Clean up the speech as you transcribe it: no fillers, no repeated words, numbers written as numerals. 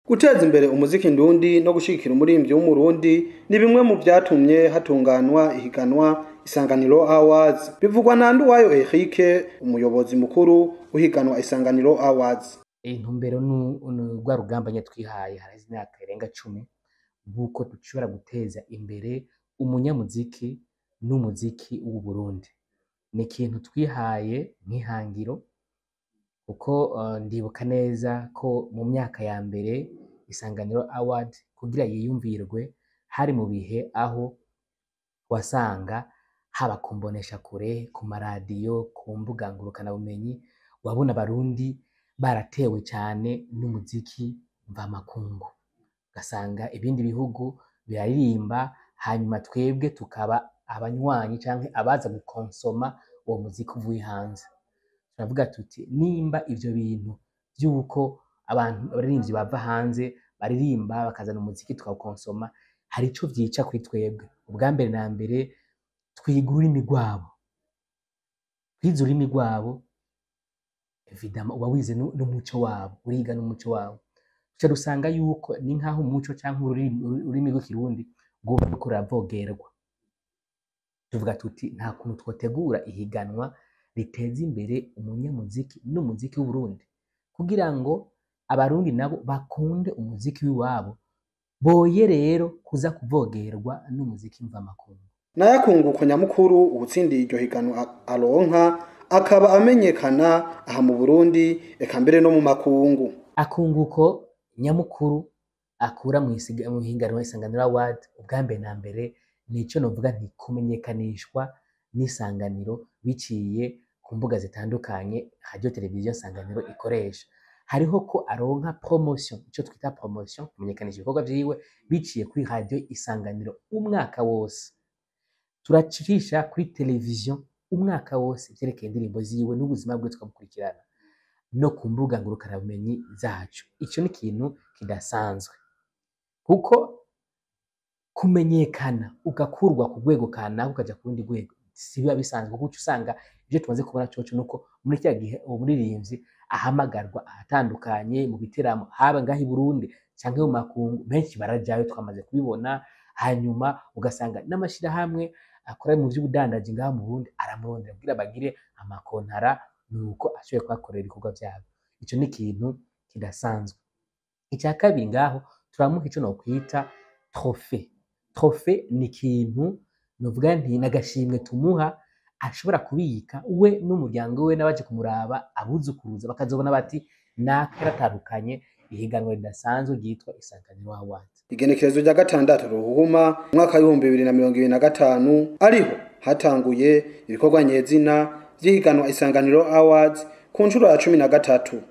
Guteza imbere umuziki ndundi no gushigikira umuririmvyi w'Umurundi ni bimwe mu vyatumye hatunganwa ihiganwa Isanganiro Awards. Bivugwa na Nduwayo Eric, umuyobozi mukuru w'ihiganwa Isanganiro Awards. Intumbero ni rwa rugamba nyene twihaye haraheze imyaka irenga 10 bw'uko dushobora guteza imbere umunyamuziki n'umuziki w'Uburundi. Ni ikintu twihaye nk'ihangiro, kuko ndibuka neza ko mu myaka ya mbere Isanganiro Award kugira yiyumvirwe hari mu bihe aho wasanga haba ku mboneshakure, ku maradiyo, ku mbuga ngurukanabumenyi, wabona Abarundi baratewe cane n'umuziki mvamakungu. Ugasanga ibindi bihugu biraririmba, hanyuma twebwe tukaba abanywanyi canke abaza gukonsoma uwo muziki uvuye hanze. Turavuga tuti nimba ivyo bintu vy'uko abantu abaririmbyi bava hanze baririmba bakazana umuziki tukawukonsoma, hari ico vyica kuri twebwe. Ubwa mbere na mbere twiga ururimi rwabo, twize ururimi rwabo, évidemment uba wize n'umuco wabo, uriga n'umuco wabo. Duca dusanga yuko ni nkaho umuco canke ururimi rw'Ikirundi rwoba ruriko ruravogerwa. Tuvuga tuti nta kuntu twotegura ihiganwa riteza imbere umunyamuziki n'umuziki w'Uburundi, kugira ngo Abarundi nabo bakunde umuziki w'iwabo, boye rero kuza kuvogerwa n'umuziki mvamakungu. Nayo akunguko nyamukuru uwutsindiye iryo higanwa aronka akaba amenyekana aha mu Burundi, eka mbere no mu makungu. Akunguko nyamukuru akura mu higanwa Isanganiro Award, ubwa mbere na mbere nico novuga nti kumenyekanishwa n'Isanganiro biciye ku mbuga zitandukanye radio televiziyo Isanganiro ikoresha. Hariho ko aronka promotion, ico twita promotion, kumenyekanisha ibikorwa vyiwe biciye kuri radio Isanganiro umwaka wose. Turacisha kuri televiziyo umwaka wose ivyerekeye indirimbo ziwe n'ubuzima bwe, tukabukurikirana no ku mbuga ngurukanabumenyi zacu. Ico ni ikintu kidasanzwe, kuko kumenyekana ugakurwa ku rwego kanaka ukaja ku rundi rwego si biba bisanzwe, kuko uca usanga ivyo tumaze kubona coco nuko muri kiriya gihe uwo muririmbyi ahamagarwa ahatandukanye mu biteramo, haba ngaha i Burundi canke mu makungu, benshi barajayo twamaze kubibona. Hanyuma ugasanga n'amashirahamwe akora mu vy'ubudandaji ngaha mu Burundi aramurondera kugira bagire amakontara, nuko ashoboye kuhakorera ibikorwa vyabo. Ico ni ikintu kidasanzwe. Ica kabiri, ngaho turamuha ico nokwita trophée. Trophée ni ikintu novuga nti n'agashimwe tumuha ashobora kubika we n'umuryango we n'abaje kumuraba, abuzukuruza bakazobona bati naka yaratandukanye ihiganwa ridasanzwe ryitwa Isanganiro Award. Igenekerezo rya 6 Ruhuhuma umwaka w'2025 ariho hatanguye ibikorwa nyezina vy'ihiganwa Isanganiro Awards ku nshuro ya 13.